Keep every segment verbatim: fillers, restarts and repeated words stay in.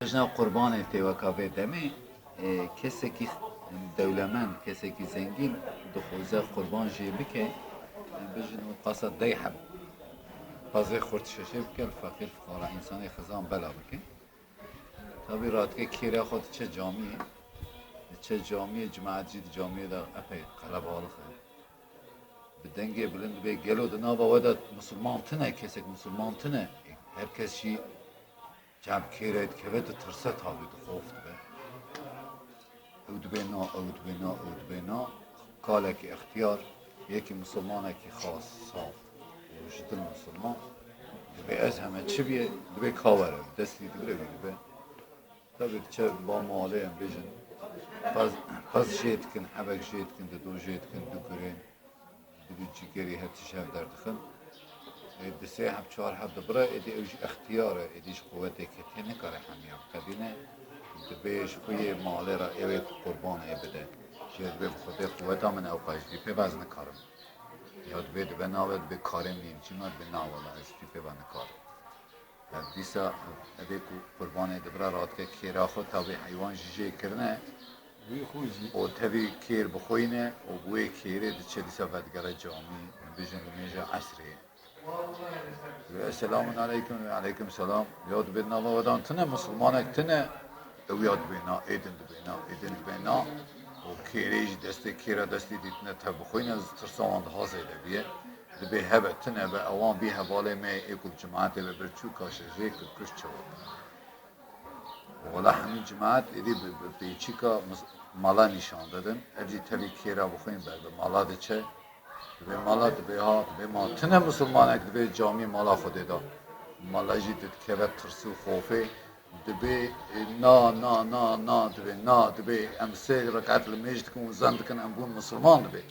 Jina qurbanê tê weka vê demê, e, kesekî dewlemend, kesekî zengîn dixwaze qurban jê bike, e, bijin û qasa dey heb pazê xurt şeşê bike, li feqîr fuqara, însanê xizan bela bike. Tabî radike kêra xwe diçe camiyê, diçe camiyê, cemaet jî di camiyê de epey qelebalix e. Bi dengê bilind dibê, gelo di nava we de misilman tune, kesek misilman tune? Her kes jî cem kêrê dikeve, ditirse tabî, dixof dibe. Ew dibê na, ew dibê na, ew dibê na. Kalekî extiyar, yekî misilmanekî xas, saf û ji dil misilman, dibê ez heme çi bîye, dibê ka were, destî digire wî dibe. Tabî diçe ba malê, em bêjin, qaz, qaz jê dikin, hebek jê dikin, dido jê dikin, digurên, dibî cîgerî her tişt hev derdixin. Ê, di sê heb, çar heb dibire, êdî ew jî extiyar e, êdî ji quwetê ketiye, nikare hemiya biqedîne. Dibê ji xwe yê malê re ewê ku qurban ê bide. Jê dibê bi Xwedê quweta min ew qas jî pê ve ez nikarim. Ya dibê dibe nave, dibê karê min yên çima, dibê na wela ez jî pê ve nikarim. Ev dîsa, evê ku qurbanê dibire radike kêra xwe, tabî heywan jî jê kirine. Wî xwe jî. Û tevî kêr bixwîne û bi wê kêrê diçe dîsa vedigere camî, em bêjin li mêja esrê. Ve selamun aleykum, ve aleykum selam. Ya dibê nava wedan tune, misilmanek tune. Ew ya dibê na, êdin dibê na, êdin dibê na. Û kêrê jî destê kêra destê dîtine tev bixwîne, ez tirsa wan daha zêde bûye. Dibê hebe tune be, ewan bî hevalê me ê ku li cemaetê ve bir çû kaşe jê kir kuş çewt. Wela hemî cemaet êdî bi, bi pêçîka mis-, mala nîşan didin. Ev jî tevî kêra bixwîn ber bi mala diçe. Dibê mala dibê ha, dibê ma tune misilmanek dibê camî mala Xwedê de. Mala jî didikeve tirs û xofê. Dibê, e, na, na, na, na, dibê, na, dibê, em sê reqet li mêj dikin û zen dikin, em bûn misilman dibê.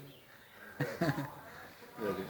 Belê.